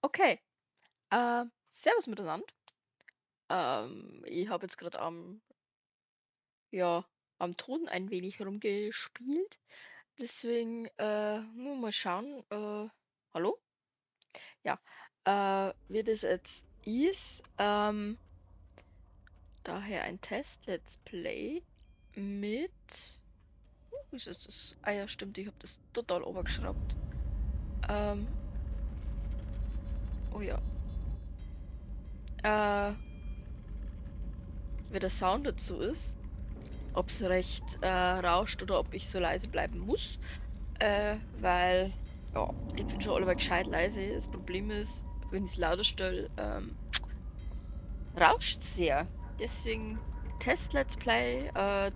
Okay, servus miteinander. Ich habe jetzt gerade am Ton ein wenig rumgespielt. Deswegen, muss mal schauen. Hallo? Ja, wie das jetzt ist. Daher ein Test, Let's Play mit... Was ist das? Ah ja, stimmt, ich hab das total obergeschraubt. Oh ja. Wie der Sound dazu ist. Ob's recht rauscht oder ob ich so leise bleiben muss. Weil, ja, ich bin schon alleweil gescheit leise. Das Problem ist, wenn ich's lauter stelle, rauscht sehr. Deswegen Test Let's Play,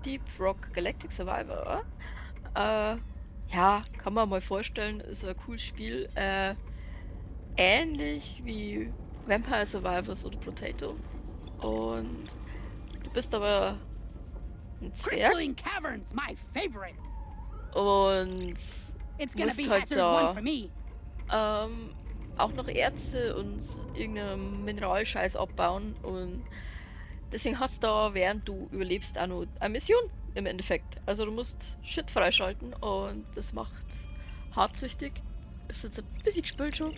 Deep Rock Galactic Survivor. Ja, kann man mal vorstellen, ist ein cooles Spiel. Ähnlich wie Vampire Survivors oder Brotato. Und du bist aber ein Zwerg. Crystalline Caverns, my favorite. Und It's gonna musst be halt hazard da, one for me. Auch noch Erze und irgendeinen Mineralscheiß abbauen. Und deswegen hast du da, während du überlebst, auch noch eine Mission im Endeffekt. Also du musst Shit freischalten und das macht hartsüchtig. Ist jetzt ein bisschen gespielt schon.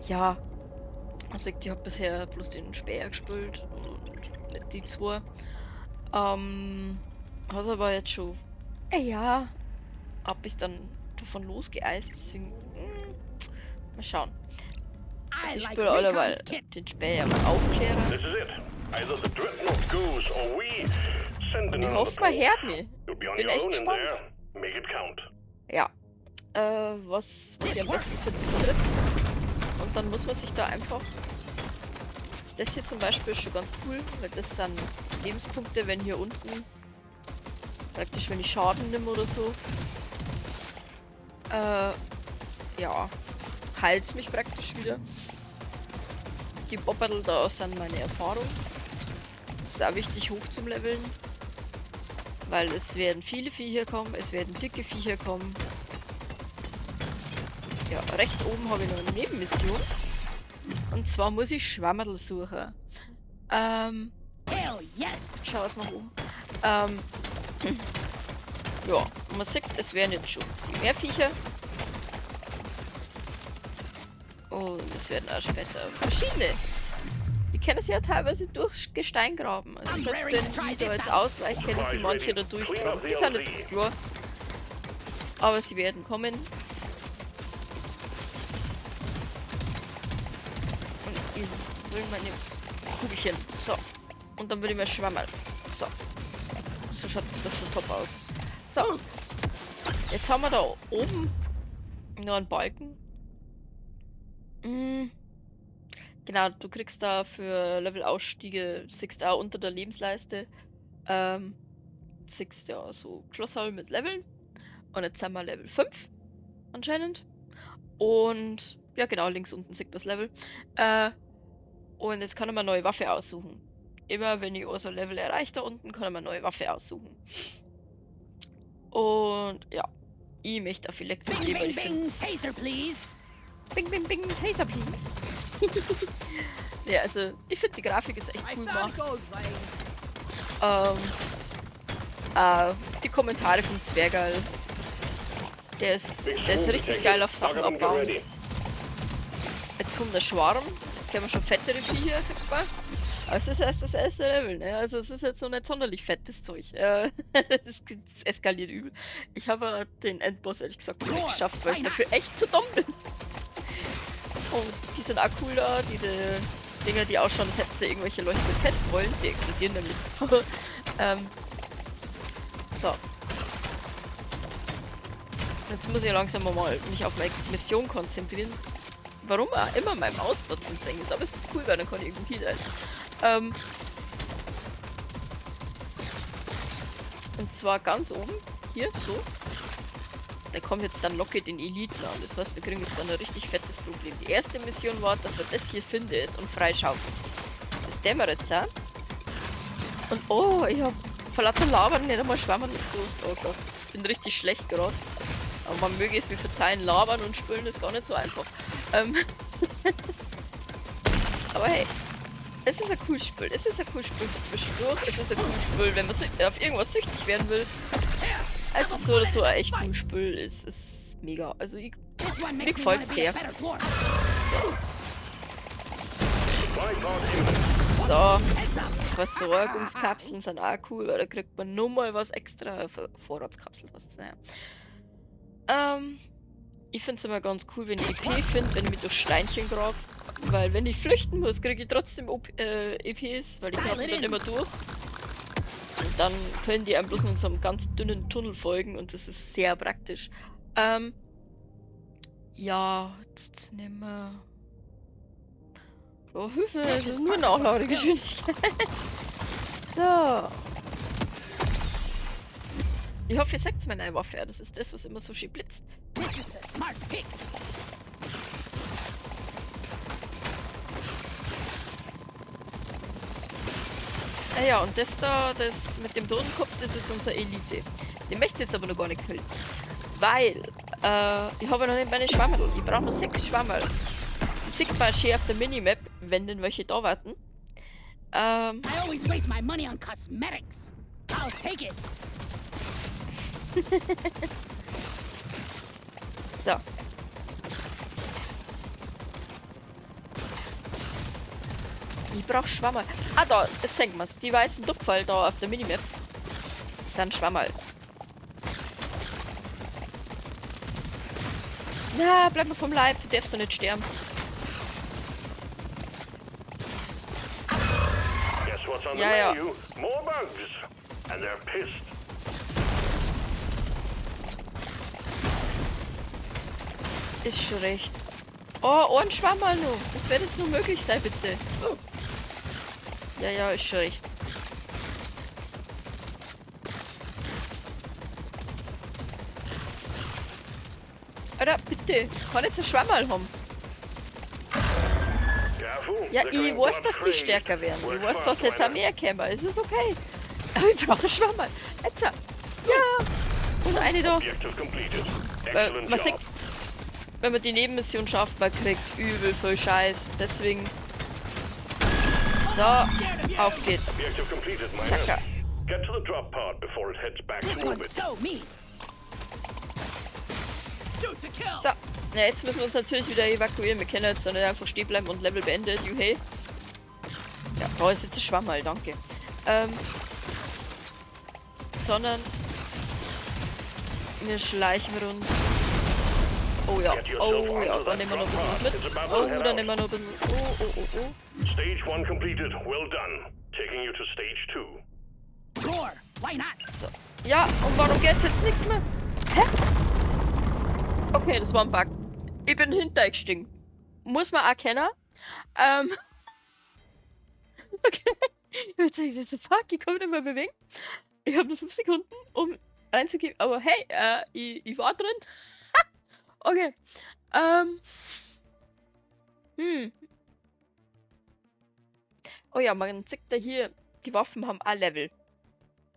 Ja. Also ich hab bisher bloß den Speer gespielt und nicht die zwei. Has aber jetzt schon, ja, hab ich dann davon losgeeist, deswegen, mal schauen. Also ich I like spiele alleweil Recon's kit. den Speer mal Aufklärer. This is it. Either the Dreadnought goes or we send Und ich another hoffe, man dwarf. hört mich. You'll be on Bin your echt own in gespannt. there. Make it count. Ja. Was ich am besten finde, ist Tritt. Und dann muss man sich da einfach... Das hier zum Beispiel ist schon ganz cool, weil das sind Lebenspunkte, wenn hier unten... Praktisch, wenn ich Schaden nehme oder so. Ja. Heilt's mich praktisch wieder. Die Bobberl da sind meine Erfahrung. Das ist auch wichtig, hoch zum Leveln. Weil es werden viele Viecher kommen, es werden dicke Viecher kommen. Ja, rechts oben habe ich noch eine Nebenmission. Und zwar muss ich Schwammerl suchen. Hell yes! Schau es nach oben. Ja, man sieht, es werden jetzt schon ziemlich mehr Viecher. Und es werden auch später verschiedene. Die können sich ja teilweise durch Gestein graben. Also I'm selbst raring wenn to try die da this jetzt out. ausweichen, können sie Surprise manche ready. da Clean durchgraben. up the Die sind jetzt LZ. nicht klar. Aber sie werden kommen. Und ich will meine Kugelchen. So. Und dann will ich mir Schwammerl. So. So schaut das doch schon top aus. So. Jetzt haben wir da oben noch einen Balken. Genau, du kriegst da für Levelausstiege, siehst auch unter der Lebensleiste, siehst ja so Schlosshall mit Leveln. Und jetzt sind wir Level 5, anscheinend. Und, ja genau, links unten sieht man das Level. Und jetzt kann ich mir eine neue Waffe aussuchen. Immer wenn ich so ein Level erreiche da unten, kann ich mir eine neue Waffe aussuchen. Und, ja, ich möchte auf Elektro Bing, gehen, weil bing, ich bing, find's taser, please. Bing, bing, bing, Taser, please. Ja, also, ich find die Grafik ist echt I cool found a gemacht. gold vein. Die Kommentare vom Zwergerl. Der ist richtig geil auf Sachen abbauen. Jetzt kommt der Schwarm. Jetzt kennen wir schon fettere Viecher, sieht man. Aber es ist erst das erste Level, ne? Also es ist jetzt noch nicht sonderlich fettes Zeug. Es eskaliert übel. Ich habe den Endboss ehrlich gesagt nicht Sure, geschafft, weil ich why not? dafür echt zu dumm bin. Oh, die sind auch cool da, diese Dinger, die ausschauen, als hätten sie irgendwelche Leute mit Testrollen. Sie explodieren nämlich. So. Jetzt muss ich langsam mal mich auf meine Mission konzentrieren. Warum auch immer mein Maus dort zum Singen ist, aber es ist cool, weil dann kann ich irgendwie hin. Und zwar ganz oben, hier, so. Da kommt jetzt dann Lockett in Eliten an. Das heißt, wir kriegen jetzt dann ein richtig fettes Problem. Die erste Mission war, dass man das hier findet und freischaufelt. Das dämmert jetzt auch. Und oh, ich hab vor lauter Labern nicht einmal Schwammerl gesucht. Oh Gott, ich bin richtig schlecht gerade. Aber man möge es mir verzeihen, labern und spülen ist gar nicht so einfach. Aber hey, es ist ein cooles Spiel. Es ist ein cooles Spiel für zwischendurch. Es ist ein cooles Spiel, wenn man auf irgendwas süchtig werden will. Es ist so oder so ein echt cooles Spiel. Es ist mega. Also ich, mir gefällt sehr. So, Versorgungskapseln sind auch cool, weil da kriegt man nochmal was extra. Vorratskapseln, was ist, naja. Ich find's immer ganz cool, wenn ich EP finde, wenn ich mich durch Steinchen grab. Weil wenn ich flüchten muss, krieg ich trotzdem EPs, weil ich grab dann immer durch. Und dann können die einem bloß in so einem ganz dünnen Tunnel folgen und das ist sehr praktisch. Ja, jetzt nehmen wir... Oh, Hilfe, das ist nur eine Nachladegeschwindigkeit. So. Ich hoffe, ihr seht meine Waffe. Das ist das, was immer so schön blitzt. Ah ja, und das da, das mit dem Totenkopf, das ist unsere Elite. Den möchte ich jetzt aber noch gar nicht killen. Weil, ich habe noch nicht meine Schwammerl. Ich brauche noch 6 Schwammerl. Die sieht man schön auf der Minimap, wenn denn welche da warten. I always waste my money on cosmetics. I'll take it. So. Ich brauch Schwammerl. Ah, da, jetzt sehen wir's. Die weißen Tupferl da auf der Minimap sind Schwammerl. Na, bleib mal vom Leib, du darfst doch nicht sterben. Guess what's on the Ja, ja. menu? More bugs. And they're pissed. Ist schon recht. Oh, ein Schwammerl noch. Das wird jetzt nur möglich sein, bitte. Oh. Ja, ja, ist schon recht. Alter, bitte. Kann ich jetzt ein Schwammerl haben? Ja, ich weiß, dass die stärker werden. Ich weiß, dass jetzt auch mehr kämen. Es ist okay. Aber ich brauche Schwammerl. Jetzt. Ja. Und eine da. Weil man sieht, wenn man die Nebenmission schafft, man kriegt übel viel Scheiß. Deswegen. So, auf geht's. Chaka. So, na, jetzt müssen wir uns natürlich wieder evakuieren. Wir können jetzt dann nicht einfach stehen bleiben und Level beendet. Juhey. Ja, da ist jetzt ein Schwammerl, danke. Sondern wir schleichen uns. Oh ja, oh ja, da nehmen wir noch ein bisschen was mit. Oh, da nehmen wir noch ein bisschen. Oh, oh, oh, oh. Stage 1 completed. Well done. Taking you to stage 2. Sure, why not? So. Ja, und warum geht's jetzt nichts mehr? Hä? Okay, das war ein Bug. Ich bin hintergestiegen. Muss man erkennen. Okay. Ich würde sagen, das ist so fuck, ich kann mich nicht mehr bewegen. Ich habe nur 5 Sekunden, um reinzugehen. Aber hey, ich war drin. Okay. Oh ja, man sieht da hier, die Waffen haben auch Level.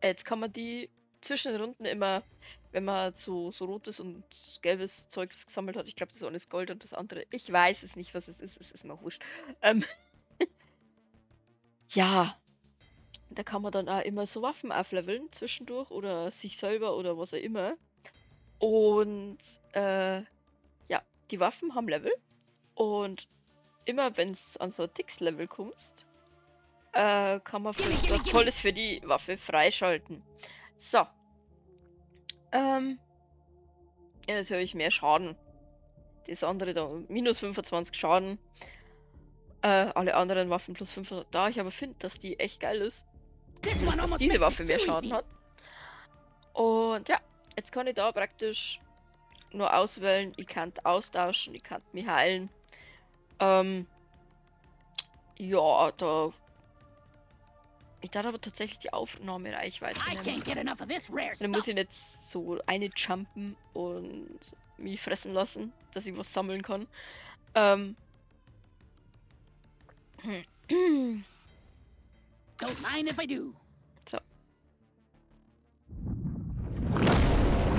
Jetzt kann man die zwischen den Runden immer, wenn man so rotes und gelbes Zeugs gesammelt hat, ich glaub, das eine ist Gold und das andere, ich weiß es nicht, was es ist, es ist mir wurscht. Ja, da kann man dann auch immer so Waffen aufleveln zwischendurch oder sich selber oder was auch immer. Und ja, die Waffen haben Level und immer wenn's an so ein Ticks-Level kommst, kann man Gimme, für gimme, was gimme. Tolles für die Waffe freischalten. So. Ja, natürlich mehr Schaden. Das andere da, minus 25 Schaden. Alle anderen Waffen plus 5. Da ich aber finde, dass die echt geil ist. This Dass one almost diese makes it Waffe mehr too Schaden easy. hat. Und ja, jetzt kann ich da praktisch nur auswählen. Ich kann austauschen, ich kann mich heilen. Ja, da. Ich darf aber tatsächlich die Aufnahmereichweite I nehmen. can't get enough of this rare Dann muss stuff. ich nicht so eine jumpen und mich fressen lassen, dass ich was sammeln kann. Don't mind if I do. So.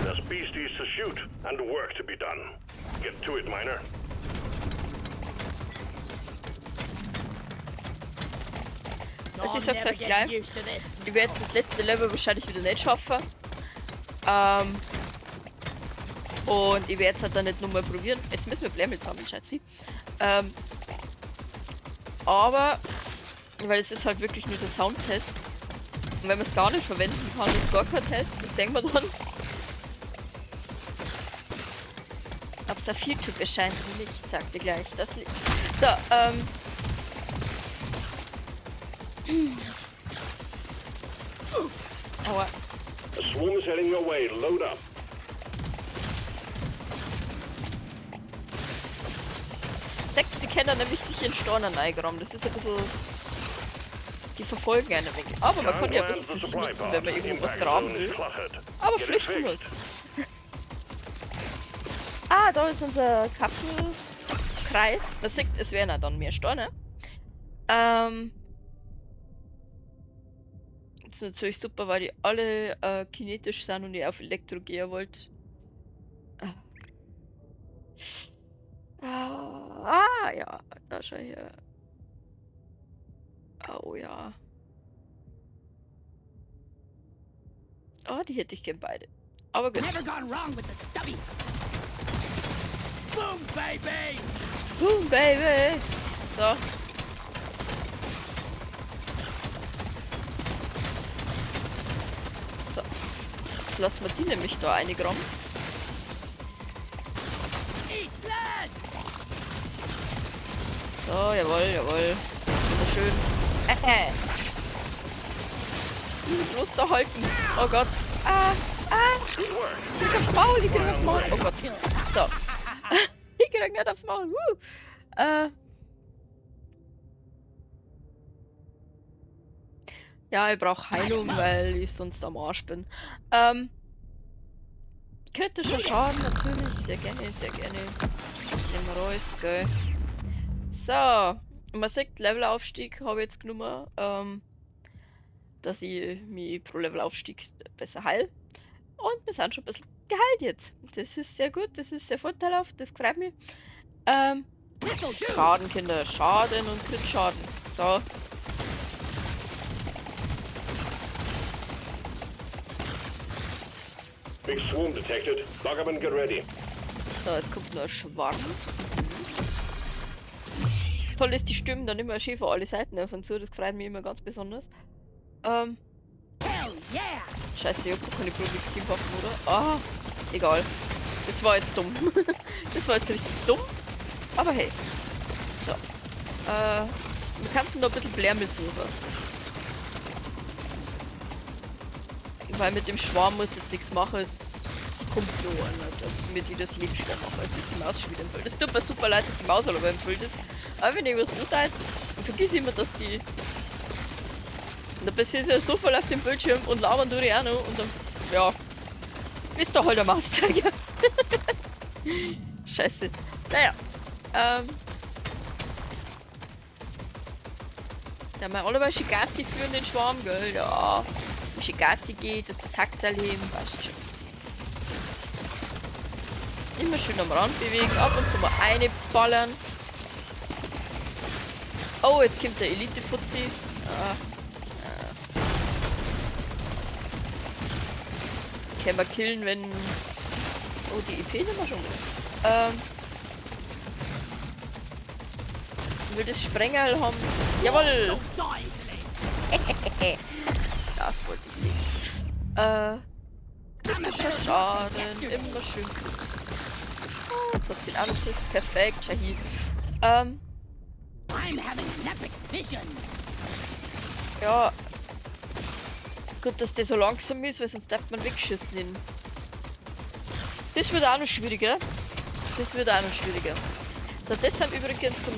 There's Beasties to shoot and work to be done. Get to it, Miner. Also ich sag's euch gleich, ich werde das letzte Level wahrscheinlich wieder nicht schaffen. Und ich werde es halt dann nicht nochmal probieren. Jetzt müssen wir Blemmel sammeln, scheiße. Aber, weil es ist halt wirklich nur der Soundtest. Und wenn man es gar nicht verwenden kann, ist gar kein Test. Das sehen wir dann. Ob es auf YouTube erscheint oder nicht, sagt ihr gleich. Das so, Aua. A swarm is heading your way. Load up. Sechs, die kennen nämlich sich in Stornen eingeräumt. Das ist ein bisschen... Die verfolgen einen wenig. Aber man kann ja ein bisschen für sich nutzen, wenn man irgendwo was graben will. Aber flüchten muss. Ah, da ist unser Kapselkreis. Man sieht, es werden auch dann mehr Steine. Das ist natürlich super, weil die alle kinetisch sind und ihr auf Elektro gehen wollt. Ah, ja, da schau her. Oh ja. Oh, die hätte ich gern beide. Aber gut. Never gone wrong with the stubby. Boom, baby! Boom, baby! So. So. Jetzt lassen wir die nämlich da eingraben. So, jawohl, jawohl. Wunderschön. Bloß da halten. Oh Gott. Ah, ah. Ich krieg aufs Maul, ich krieg aufs Maul. Oh Gott. So. Ich krieg nicht aufs Maul. Ja, ich brauch Heilung, weil ich sonst am Arsch bin. Kritischer Schaden natürlich. Sehr gerne, sehr gerne. Nehmen wir raus, gell. So. Man sieht, Levelaufstieg habe ich jetzt genommen, dass ich mich pro Levelaufstieg besser heil. Und wir sind schon ein bisschen geheilt jetzt. Das ist sehr gut, das ist sehr vorteilhaft, das freut mich. Schaden, Kinder, Schaden und Crit-Schaden. So. Big swarm detected. Lock up and get ready. So, jetzt kommt noch ein Schwarm. Toll ist, die Stimmen dann immer schön von alle Seiten auf und zu, das freut mich immer ganz besonders. Hell yeah! Scheiße, ich hab gar keine Produktivwaffen, oder? Ah, egal. Das war jetzt dumm. Das war jetzt richtig dumm. Aber hey. So. Wir könnten noch ein bisschen Blärme suchen. Weil mit dem Schwarm muss ich jetzt nichts machen, es kommt nur einer, dass mir die das Leben schwer machen. Jetzt ist die Maus schon wieder im Bild. Es tut mir super leid, dass die Maus alle im Bild ist. Aber wenn ich irgendwas urteilt, dann vergiss ich immer, dass die... Und dann passiert ja so voll auf dem Bildschirm und labern durch auch noch und dann... Ja. Ist doch halt der Mauszeiger. Scheiße. Naja. Da haben wir alle mal schön Gassi führen, den Schwarm, gell? Ja. Schön Gassi geht, dass das Haxal heben, passt schon. Immer schön am Rand bewegen, ab und zu mal eine ballern. Oh, jetzt kommt der Elite-Fuzzi. Ah. Ah. Können wir killen, wenn... Oh, die EP sind wir schon. Ich will das Sprengerl haben. Jawohl! Das wollte ich nicht. Kritischer Schaden, immer schön kurz. Oh, jetzt hat sie den Anzis. Perfekt, Shahid. Ja. Gut, dass der so langsam ist, weil sonst darf man wegschießen ihn. Das wird auch noch schwieriger. Das wird auch noch schwieriger. So, das sind übrigens so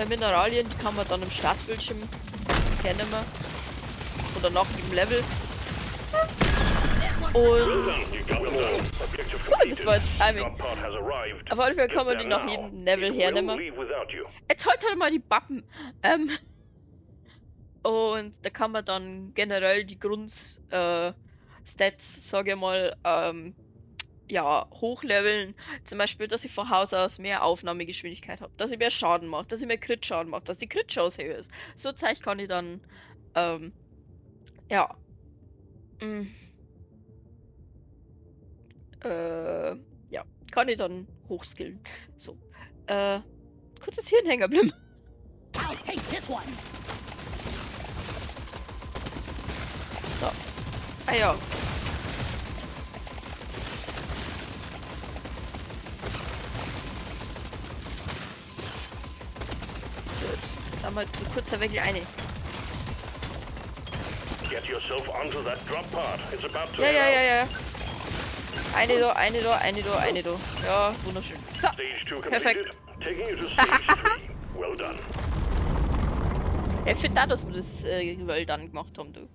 Mineralien, die kann man dann im Startbildschirm kennen wir. Oder nach dem Level. Und das war jetzt Timing. Auf alle Fälle kann man die nach jedem Level hernehmen. Jetzt halt halt mal die Pappen. Und da kann man dann generell die Grund-Stats, sage ich mal, ja, hochleveln. Zum Beispiel, dass ich von Haus aus mehr Aufnahmegeschwindigkeit habe, dass ich mehr Schaden mache, dass ich mehr Crit-Schaden mache, dass die Crit-Chance höher ist. So Zeug kann ich dann, ja. Ja, kann ich dann hochskillen. So. Kurzes Hirn hängen geblieben. I'll take this one. So. Ah ja. Gut. Da haben wir jetzt so kurz ein wenig eine. Get yourself onto that drop pod. It's about to Ja, head ja, out. ja, ja. Eine da, eine da, eine da, eine da. Ja, wunderschön. So, Stage 2 perfekt. completed. Taking you to stage 3. Well done. Ich finde auch, dass wir das well done gemacht haben, du.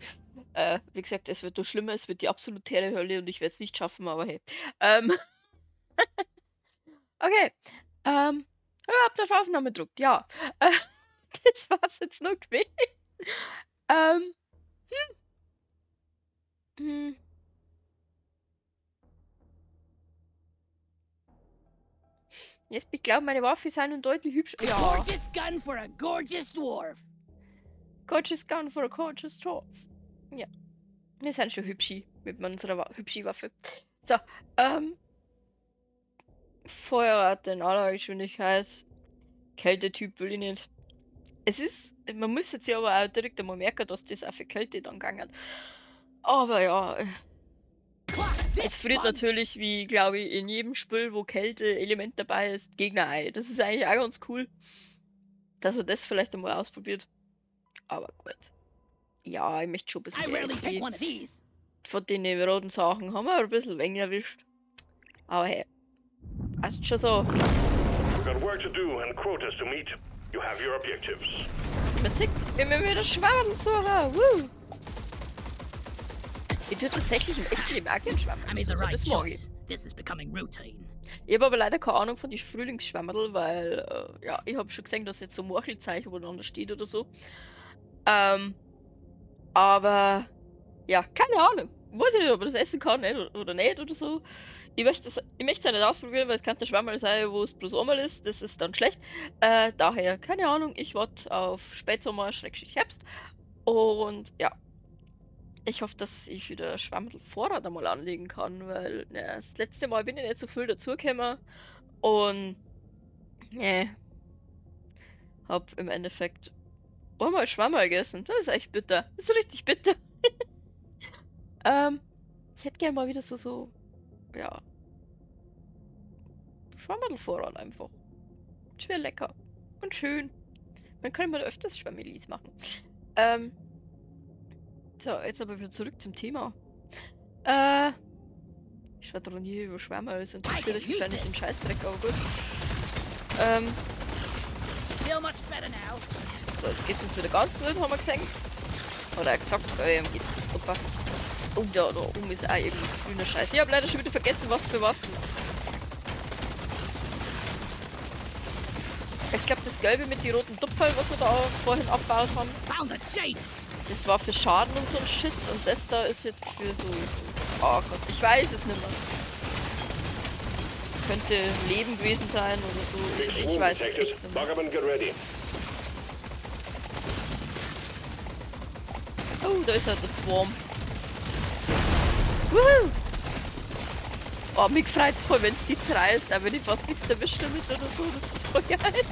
Wie gesagt, es wird nur schlimmer, es wird die absolute Hölle und ich werde es nicht schaffen, aber hey. Okay. Überhaupt auf Aufnahme gedrückt, ja. Das war's jetzt noch gewesen. Jetzt, ich glaube, meine Waffe ist nun deutlich hübsch. Ja. Gorgeous gun for a gorgeous dwarf. Gorgeous gun for a gorgeous dwarf. Ja. Wir sind schon hübschi mit unserer hübschi Waffe. So, Feuerrate in aller Geschwindigkeit. Kältetyp will ich nicht. Man muss jetzt ja aber auch direkt einmal merken, dass das auch für Kälte dann gegangen. Aber ja, es friert natürlich, wie glaube ich, in jedem Spiel, wo Kälte-Element dabei ist, Gegner ein. Das ist eigentlich auch ganz cool, dass man das vielleicht einmal ausprobiert. Aber gut. Ja, ich möchte schon ein bisschen I mehr rarely pick XP. one of these. Von den roten Sachen haben wir ein bisschen weniger erwischt. Aber hey, passt schon so. We've got work to do and quotas to meet. You have your objectives. Man sieht, immer wieder Schwammerlsucher. Woo! Ich tue tatsächlich im echten Leben auch gerne Schwammerl I made the suchen, right das mag ich. choice. This is becoming routine. Ich hab aber leider keine Ahnung von den Frühlingsschwammerl, weil ja, ich hab schon gesehen, dass jetzt so Morchelzeichen übereinander steht oder so. Aber ja, keine Ahnung. Weiß ich nicht, ob man das essen kann nicht, oder nicht oder so. Ich möchte es ja nicht ausprobieren, weil es könnte Schwammerl sein, wo es bloß einmal ist. Das ist dann schlecht. Daher, keine Ahnung, ich warte auf Spätsommer, Schrägstrich Herbst. Und ja, ich hoffe, dass ich wieder Schwammerl-Vorrat einmal anlegen kann, weil na, das letzte Mal bin ich nicht so viel dazugekommen. Und ne, hab im Endeffekt einmal Schwammerl gegessen. Das ist echt bitter. Das ist richtig bitter. Ich hätte gerne mal wieder so, ja, Schwammerlvorrat einfach. Das wäre lecker und schön. Man könnte mal öfters Schwammelis machen. So, jetzt aber wieder zurück zum Thema. Ich schwadroniere über Schwammerl, das interessiert euch wahrscheinlich den Scheißdreck, aber gut. Feel much better now. So, jetzt geht's uns wieder ganz gut, haben wir gesehen. Oder er gesagt, ihm geht's super. Oh, da oben ist auch irgendwie grüner Scheiß. Ich hab leider schon wieder vergessen, was für was. Ich glaub, das Gelbe mit den roten Tupferl, was wir da vorhin abgebaut haben, Found a chase. das war für Schaden und so ein Shit. Und das da ist jetzt für so... Oh Gott, ich weiß es nicht mehr. Könnte Leben gewesen sein oder so. Ich weiß es echt nicht mehr. Buggerman, get ready. Oh, da ist er, der Swarm. Woohoo! Oh, mich freut's voll, wenn's die zerreißt, aber wenn ich fast nichts erwischt damit oder so, das ist voll geil.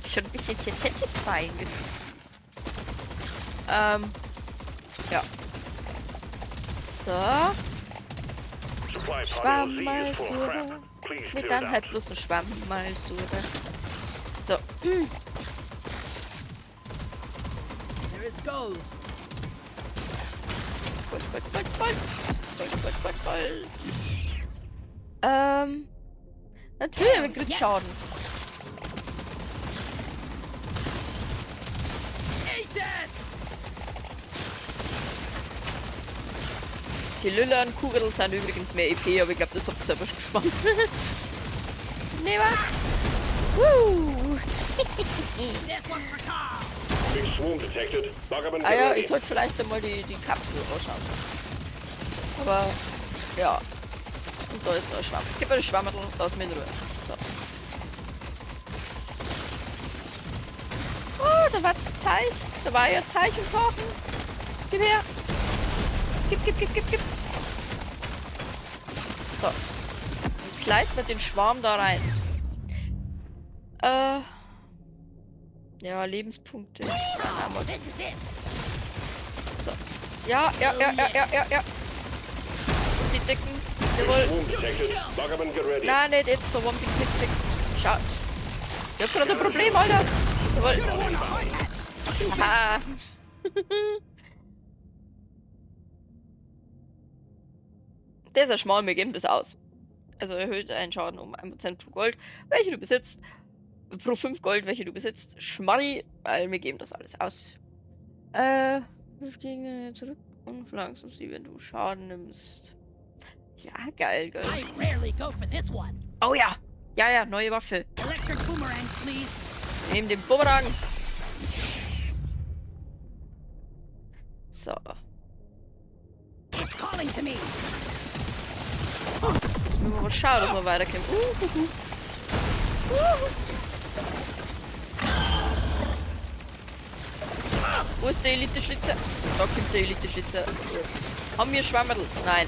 Schon ein bisschen satisfying ist. Ja. So. Supply Schwamm pod mal LZ is full of suche. crap. Please Wir clear it dann halt out. bloß einen Schwamm mal suche. So. There is gold. Gold, Gold, Gold, Gold. Gold, Gold, Gold, Gold. Natürlich, wir kriegen Yes. Schaden. Eat that! Die lilaren Kugeln sind übrigens mehr EP, aber ich glaub, das habt ihr selber schon gespannt. Ne, wa? Woo! This one's for Carl. Big swarm detected. Buggerman, Ah get ja, ready. ich sollte vielleicht einmal die Kapsel anschauen. Aber, ja. Und da ist noch ein Schwamm. Gib mir das Schwammerl, lass mich in Ruhe. So. Oh, da war Zeich. Da war ja Zeich und Sachen. Gib her. Gib, gib, gib, gib, gib. So. Jetzt leiten wir den Schwarm da rein. Ja, Lebenspunkte. So. Ja, ja, ja, ja, ja, ja, ja. Und die Decken. Jawohl. Nein, nicht jetzt so. Warum die Tick, Schau. Ich hab gerade ein Problem, Alter. Jawohl. Aha. Der ist ja schmal, wir geben das aus. Also erhöht einen Schaden um 1% pro Gold, welche du besitzt. Pro 5 Gold, welche du besitzt. Schmarri, weil wir geben das alles aus. 5 Gegner zurück und verlangsamst sie, wenn du Schaden nimmst. Ja, geil, geil. Oh ja! Ja, ja, neue Waffe. Nehmen den Bumerang. So. Jetzt müssen wir mal schauen, dass wir weiterkommen. Wo ist der Elite-Schlitzer? Da kommt der Elite-Schlitzer. Gut. Haben wir Schwammerl? Nein.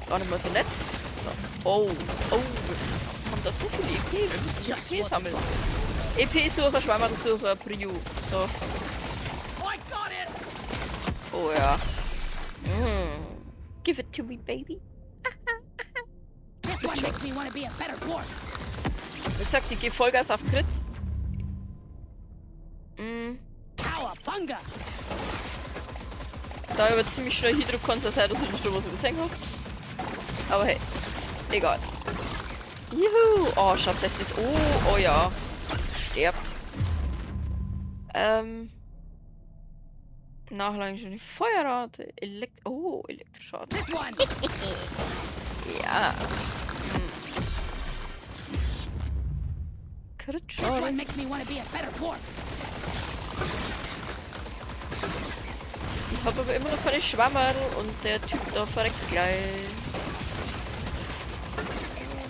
Gar nicht mal so nett. So. Oh, oh, wir haben da so viel EP. Wir müssen EP sammeln. EP-Sucher, Schwammerl-Sucher, Prio. So. Oh ja. Mm. Give it to me, baby. This one makes me want to be a better dwarf. Wie gesagt, ich gebe Vollgas auf Crit. Mm. Da ich aber ziemlich schnell Hydro kann es sein, dass ich schon was übersehen habe. Aber hey, egal. Juhu! Oh, schaut euch das. Oh, oh ja. Sterbt. Nachlagen schon die Feuerrate. Oh, Elektroschaden. Ja. Hm. Crit-Schaden. Ich habe aber immer noch keine Schwammerl und der Typ da verreckt gleich.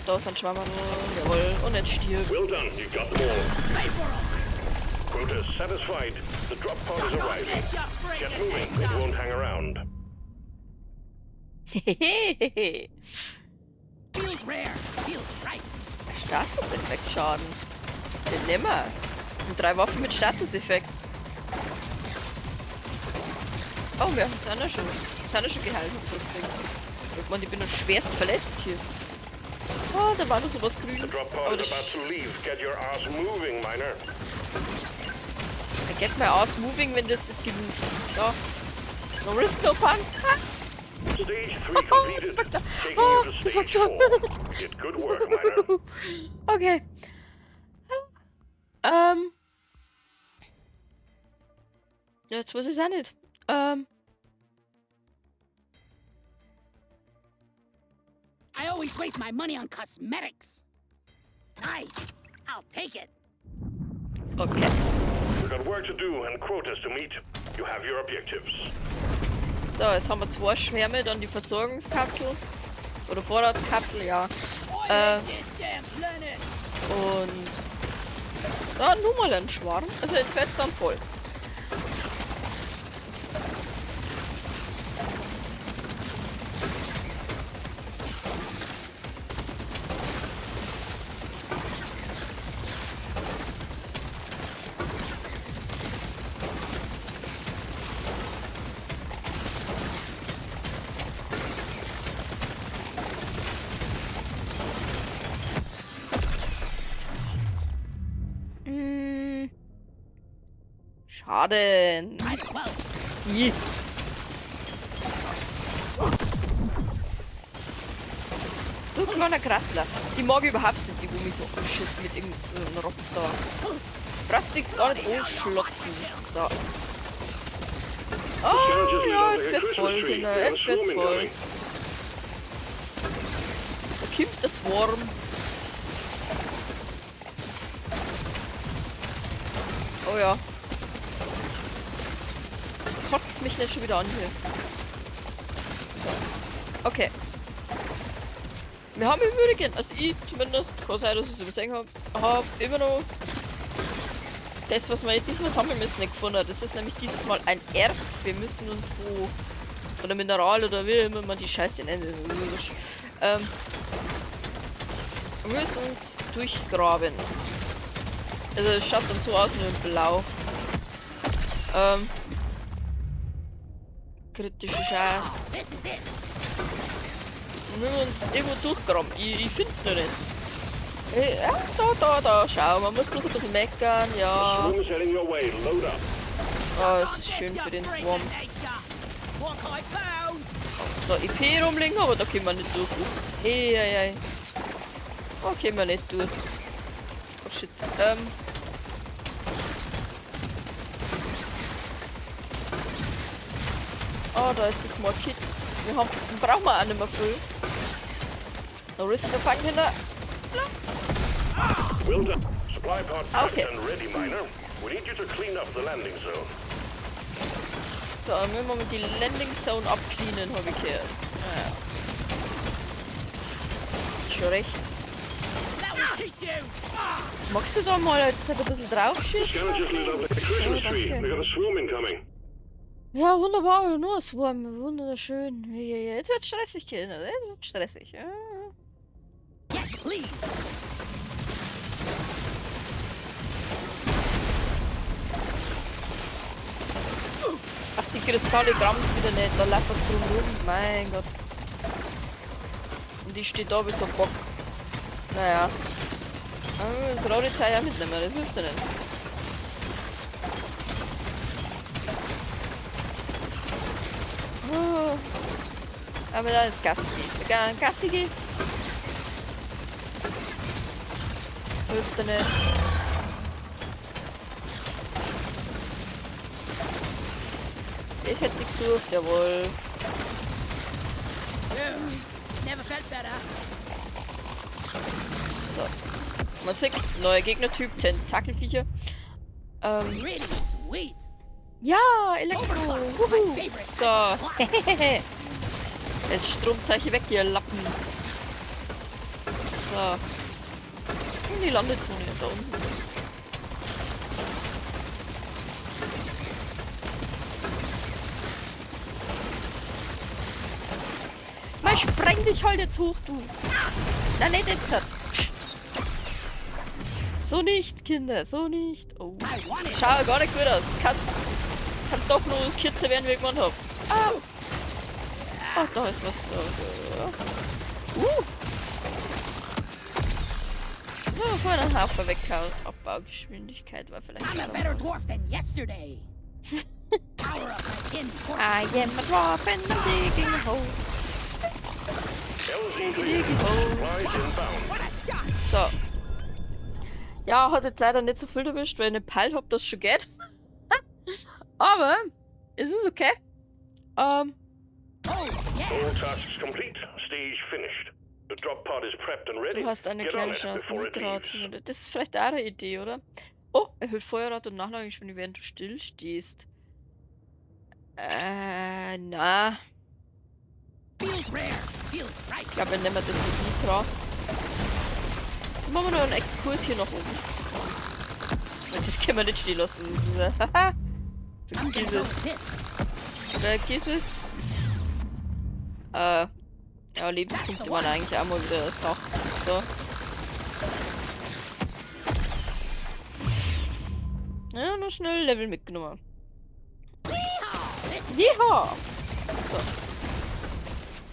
Da ist ein Schwammerl, jawohl, und jetzt stirbt. Well done, you got them all. Quota satisfied. The drop pod is arriving. Get moving, it won't hang around. Hehehehe. Feels rare, feels right. Statuseffekt-Schaden. Den nehmen wir. Und 3 Waffen mit Statuseffekt. Oh, wir haben es schon. Sind schon geheilt, hab ich grad gesehen. Ich meine, ich bin noch schwerst verletzt hier. Oh, da war noch sowas Grünes. Aber das I get my ass moving, wenn das ist gemoved. So. No risk, no fun. Stage 3 completed. Taking you to stage 4. Did good work, miner. Okay. Ja, jetzt weiß ich es auch nicht. I always waste my money on cosmetics. Nice. I'll take it. Okay. We've got work to do and quotas to meet. You have your objectives. So, jetzt haben wir 2 Schwärme, dann die Versorgungskapsel. Oder Vorratskapsel, ja. Und da nur mal ein Schwarm. Also jetzt wird's dann voll. Schaden. Du kleiner Kratzler. Die mag ich überhaupt nicht, die wo mich so anschissen mit irgend so einem Rotz da. Das fliegt gar nicht anschlopfen. So. Oh ja, jetzt wird's voll, Kinder. Jetzt wird's voll. Da kommt das Swarm. Oh ja. Kotzt mich nicht schon wieder an hier. So. Okay. Wir haben im Übrigen, also ich zumindest, kann sein, dass ich es übersehen habe, habe immer noch das, was wir diesmal sammeln müssen, nicht gefunden. Das ist nämlich dieses Mal ein Erz. Wir müssen uns wo, oder Mineral oder wie immer man die Scheiße nennt. Wir müssen uns durchgraben. Also es schaut dann so aus, nur in blau. Kritische Scheiße. Wir müssen uns irgendwo durchgraben. Ich find's nur nicht. Ja, da, schau. Man muss bloß ein bisschen meckern, ja. Oh, das ist schön für den Swarm. Ist da EP rumliegen, aber da können wir nicht durch. Hey, hey, hey. Da können wir nicht durch. Oh shit. Oh, da ist das Small Kit. Wir haben, brauchen wir auch nicht mehr viel. No risk, no fun, Kinder. Well done. Supply pod prepped Okay. and ready, Miner. We need you to clean up the landing zone. So, dann müssen wir mal die Landing Zone abcleanen, hab ich gehört. Naja. Schon recht. Magst du da mal jetzt ein bisschen drauf schießen? Scanner just lit up like a Christmas tree. Oh, danke. We got a swarm incoming. Ja, wunderbar, nur ein Swarm, wunderschön. Ja, ja, ja. Jetzt wird's stressig, Kinder. Jetzt wird's stressig. Ja. Yes, please. Ach, die Kristalle grammen's wieder nicht, da läuft was drum rum. Mein Gott. Und ich stehe da wie so ein Bock. Naja. Aber das rote Teil auch mitnehmen, das hilft ja nicht. Oh. Aber da ist Gassi. Gassi gehen. Hilft ja nicht. Ich hätte sie gesucht, jawohl. Never felt better. So. Man sieht, neuer Gegnertyp, Tentakelviecher. Really sweet. Ja, Elektro. Overclock, Wuhu. my favorite So. type of clock. Jetzt Stromzeichen weg, ihr Lappen. So. In die Landezone da unten. Mal spreng dich halt jetzt hoch, du. Na, nicht jetzt. Halt. So nicht, Kinder, so nicht. Oh. I want it. Schau gar nicht gut aus. Kann doch nur kürzer werden, wie ich gemeint hab. Au. Oh, da ist was da. So, vorhin einen Haufen weggehauen. Abbaugeschwindigkeit war vielleicht I'm a auch noch better was. dwarf than yesterday. Power up my kin force. I am a dwarf and I'm digging a hole. LZ Diggy, clear. diggy hole. Supplies inbound. What a shot! So. Ja, hat jetzt leider nicht so viel erwischt, weil ich nicht peilt hab, dass es schon geht. Aber es ist okay. Oh, yeah. All tasks complete. Stage finished. The drop pod is prepped and ready. Du hast eine Get on kleine it Chance, before it Nitra leaves. zu finden. Das ist vielleicht auch eine Idee, oder? Oh, erhöht Feuerrate und Nachladegeschwindigkeit, während du stillstehst. Na. Feels rare. Feels right. Ich glaube, wir nehmen das mit Nitra. Dann machen wir noch einen Exkurs hier nach oben. Weil das können wir nicht stehen lassen. Haha. I'm gonna Vergiss go es. with this. Vergiss es. Ja, Lebenspunkte waren eigentlich auch mal wieder eine Sache. So. Ja, noch schnell Level mitgenommen. Yeehaw! So.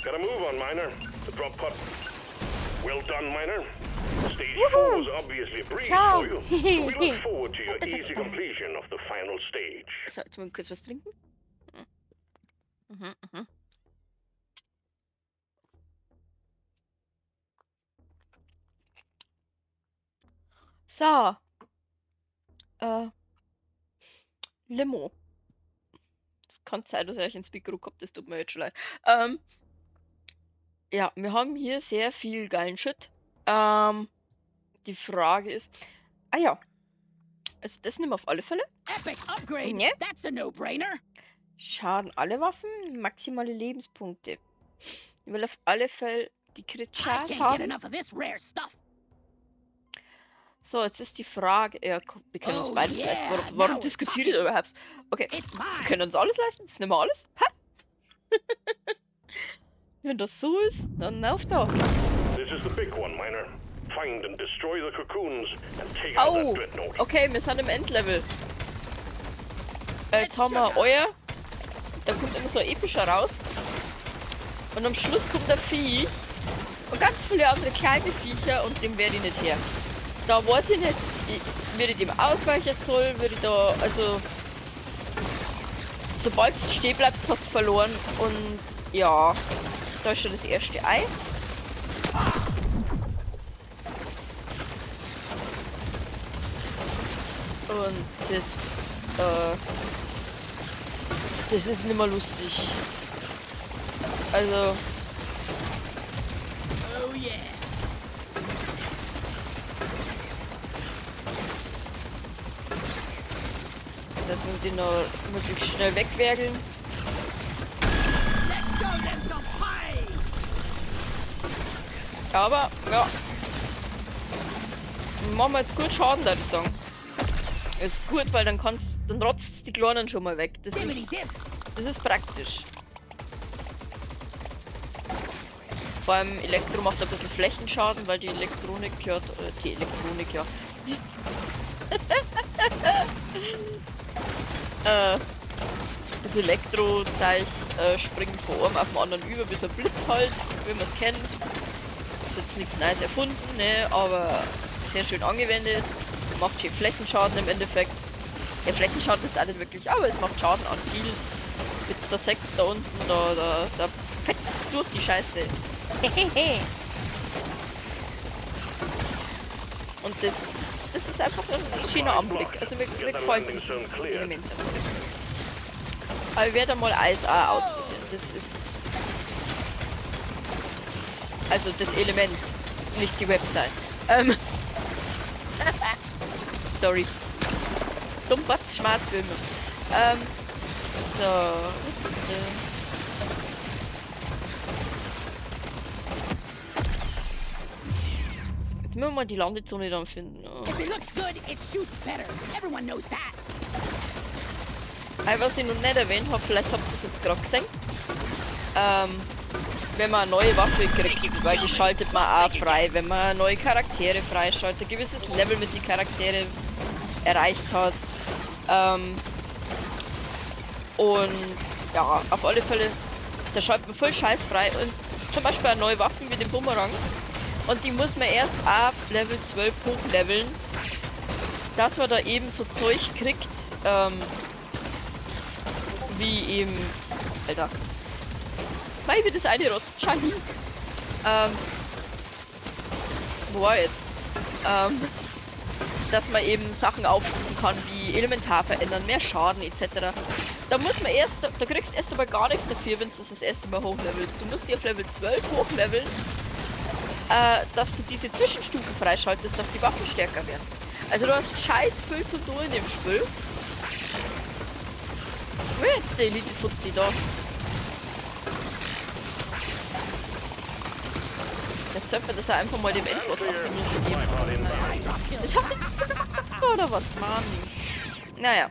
Gotta move on, Miner. The drop pod. Well done, Miner. Stage Woohoo! 4 was obviously a breeze Ciao. for you. So we look forward to your easy completion of the final stage. So, jetzt mal kurz was trinken. So. Limo. Es kann sein, dass ich euch ins Mikro kommt, das tut mir jetzt schon leid. Ja, wir haben hier sehr viel geilen Shit. Die Frage ist... Ah ja. Also das nehmen wir auf alle Fälle. Epic upgrade. Ne? That's a no-brainer. Schaden alle Waffen, maximale Lebenspunkte. Ich will auf alle Fälle die Crit I Chance can't get haben. enough of this rare stuff. So, jetzt ist die Frage. Ja, komm, wir können uns Oh beides yeah, leisten. now Warum we're diskutiere ich talking. überhaupt? Okay, It's wir mine. können uns alles leisten. Das nehmen wir alles. Ha? Wenn das so ist, dann auf da. This is the big one, Miner. Find and destroy the cocoons and take out Au! that dreadnought. Okay, wir sind im Endlevel. Jetzt haben wir euer. Da kommt immer so ein epischer raus. Und am Schluss kommt ein Viech. Und ganz viele andere kleine Viecher und dem werde ich nicht her. Da weiß ich nicht, würde ich dem ausweichen soll, würde ich da, also... Sobald du stehen bleibst, hast du verloren und ja, da ist schon das erste Ei. Und das ist nimmer lustig. Also... Oh yeah. Dass wir den noch möglichst schnell wegwerkeln. Let's show them some pain. Aber, ja. Machen wir jetzt gut Schaden, würde ich sagen. Ist gut, weil dann rotzt die Kleinen schon mal weg. Das ist praktisch. Vor allem Elektro macht ein bisschen Flächenschaden, weil die Elektronik ja, die Elektronik ja. Das Elektro-Zeug springt von einem auf den anderen über, bis er Blitz halt, wie man's kennt. Ist jetzt nichts Neues erfunden, ne, aber sehr schön angewendet. Macht hier Flächenschaden im Endeffekt. Ja, Flächenschaden ist auch nicht wirklich, aber es macht Schaden an viel. Jetzt der Sekt da unten, da fetzt durch die Scheiße. Hehehe. Und das ist einfach ein schöner Anblick. Also mir gefällt dieses Element einfach. Aber ich werde mal Eis auch ausprobieren. Das ist... Also das Element, nicht die Website. Sorry. Dummbatz, Schmartböhme. So. Jetzt müssen wir mal die Landezone dann finden. Oh. If it looks good, it shoots better. Everyone knows that. Aber was ich noch nicht erwähnt hab, vielleicht habt ihr es jetzt gerade gesehen. Wenn man eine neue Waffe kriegt, weil die schaltet man auch frei, wenn man neue Charaktere freischaltet, ein gewisses Level mit den Charaktere erreicht hat. Und ja, auf alle Fälle, da schaltet man voll Scheiß frei und zum Beispiel auch neue Waffen wie den Bumerang. Und die muss man erst ab Level 12 hochleveln, dass man da eben so Zeug kriegt, wie eben, Alter. Mei, wie das eine rotzt. Schau hin. Wo war jetzt? Dass man eben Sachen aufstufen kann, wie Elementar verändern, mehr Schaden et cetera. Da muss man erst, da, da kriegst du erst einmal gar nichts dafür, wenn du das erste Mal hochlevelst. Du musst die auf Level 12 hochleveln, dass du diese Zwischenstufen freischaltest, dass die Waffen stärker werden. Also du hast scheiß viel zu tun in dem Spiel. Wo ist jetzt der Elite-Fuzzi da? Jetzt sollte man das auch einfach mal dem Endboss auf die Nuss geben. Das hab ich oder was, Mann? Naja.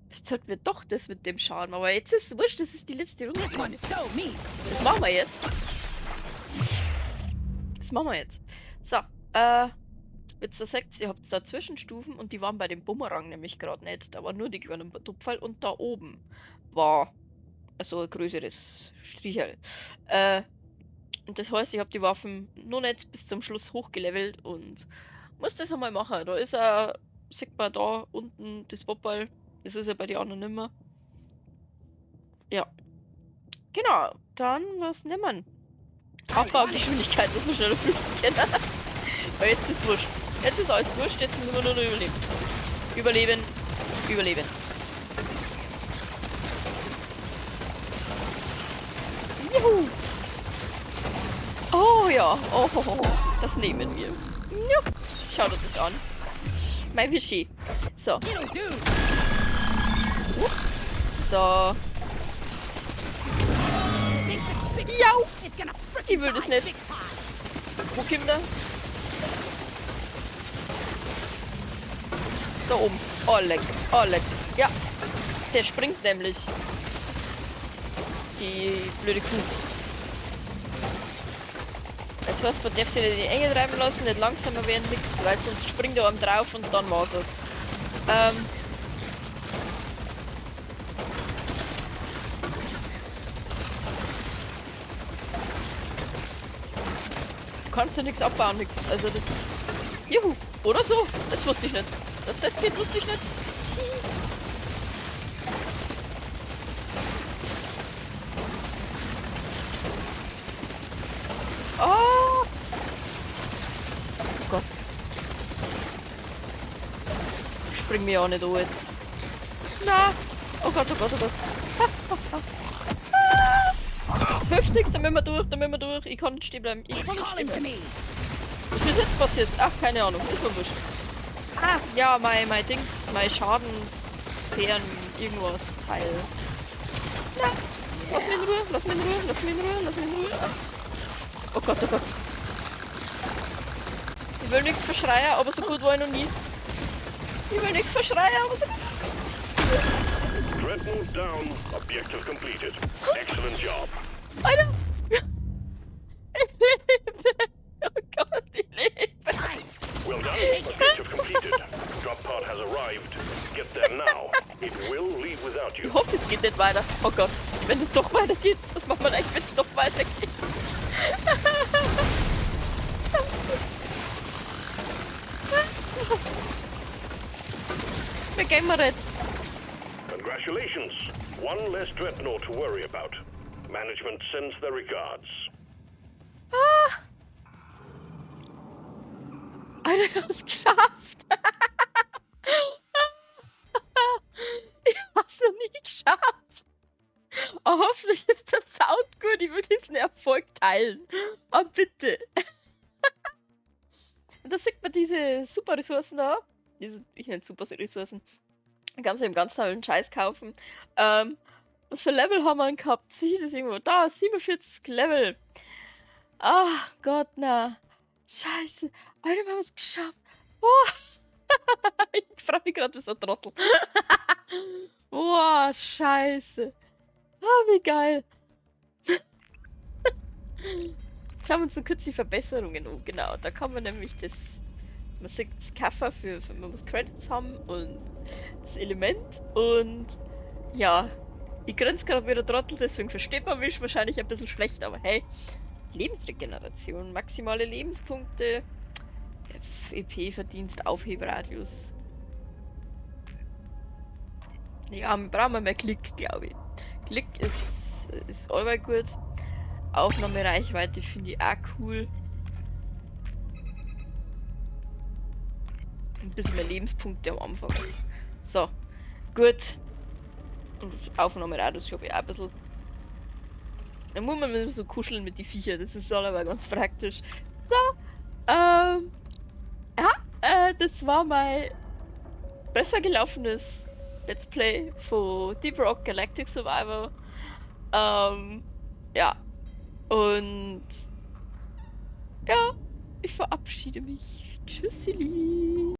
Jetzt sollten wir doch das mit dem Schaden, aber jetzt ist es wurscht, das ist die letzte Runde. This one is so mean. Das machen wir jetzt. Das machen wir jetzt. So, jetzt da seht ihr, ihr habt da Zwischenstufen und die waren bei dem Bumerang nämlich grad nicht. Da war nur die kleinen Tupferl und da oben war so ein größeres Stricherl. Und das heißt, ich hab die Waffen noch nicht bis zum Schluss hochgelevelt und muss das einmal machen. Da ist er, sieht man da unten das Popperl. Das ist ja bei den anderen nimmer. Ja. Genau, dann was nehmen wir? Abbaugeschwindigkeit, dass wir schneller flüchten können. Weil jetzt ist wurscht. Jetzt ist alles wurscht, jetzt müssen wir nur noch überleben. Überleben, überleben. Juhu! Oh ja, oh, oh, oh. Das nehmen wir. Ja, schau dir das an. Mein Vichy. So. Huch. So. Ja! It's gonna Ich frickin' will das die nicht. big time. Wo kommt der? Da oben. Oh, leck. Oh, leck. Ja. Der springt nämlich. Die blöde Kuh. Das heißt, man darf sich nicht in die Enge treiben lassen, nicht langsamer werden, nix, weil sonst springt er einem drauf und dann war's es. Du kannst ja nichts abbauen, nix. Also das. Juhu! Oder so! Das wusste ich nicht. Dass das geht, wusste ich nicht. Oh! Oh Gott. Spring mir auch nicht an jetzt. Na! Oh Gott, oh Gott, oh Gott. Das hilft nichts, da müssen wir durch, da müssen wir durch. Ich kann nicht stehen bleiben. Ich It's kann nicht stehen calling to bleiben. me. Was ist jetzt passiert? Ach, keine Ahnung. Ist mir wurscht. Ah, ja, mein Dings, mein Schadenssphären, irgendwas Teil. Na, lass mich in Ruhe, lass mich in Ruhe, lass mich in Ruhe, lass mich in Ruhe. Oh Gott, oh Gott. Ich will nichts verschreien, aber so gut war ich noch nie. Ich will nichts verschreien, aber so gut. Dreadnought down. Objective completed. Excellent job. Alter! Ich lebe! Oh Gott, ich lebe! Nice. Well done. Objective completed. Drop pod has arrived. Get there now. It will leave without you. Ich hoffe, es geht nicht weiter. Oh Gott, wenn es doch weitergeht, was macht man eigentlich, wenn es doch weitergeht? Wir gehen mal nicht. Congratulations. One less dreadnought to worry about. Management sends their regards. Ah. Alter, ich hab's geschafft. Ich hab's noch nie geschafft. Oh, hoffentlich ist der Sound gut. Ich will diesen Erfolg teilen. Oh, bitte. Und da sieht man diese super Ressourcen da. Diese, ich nenne super Ressourcen. Kannst du im ganz tollen Scheiß kaufen. Was für Level haben wir denn gehabt? Sieh das irgendwo? Da, 47 Level. Ach Gott, na. Scheiße. Alter, wir haben es geschafft. Oh. Ich freu mich grad wie so ein Trottel. Boah, scheiße. Ah, wie geil. Schauen wir uns noch kurz die Verbesserungen an. Genau, da kann man nämlich das. Man sieht das Kaffer für man muss Credits haben und das Element und ja, ich grinse gerade wieder Trottel, deswegen versteht man mich wahrscheinlich ein bisschen schlecht, aber hey, Lebensregeneration, maximale Lebenspunkte, EP-Verdienst, Aufhebradius. Ja, wir brauchen mehr Klick, glaube ich. Klick ist allweil gut. Aufnahmereichweite finde ich auch cool. Ein bisschen mehr Lebenspunkte am Anfang. So, gut. Und Aufnahmeradius habe ich auch ein bisschen. Dann muss man so kuscheln mit die Viecher, das ist aber ganz praktisch. So, ja, das war mein besser gelaufenes Let's Play von Deep Rock Galactic Survivor. Ja, und ja, ich verabschiede mich. Tschüssili.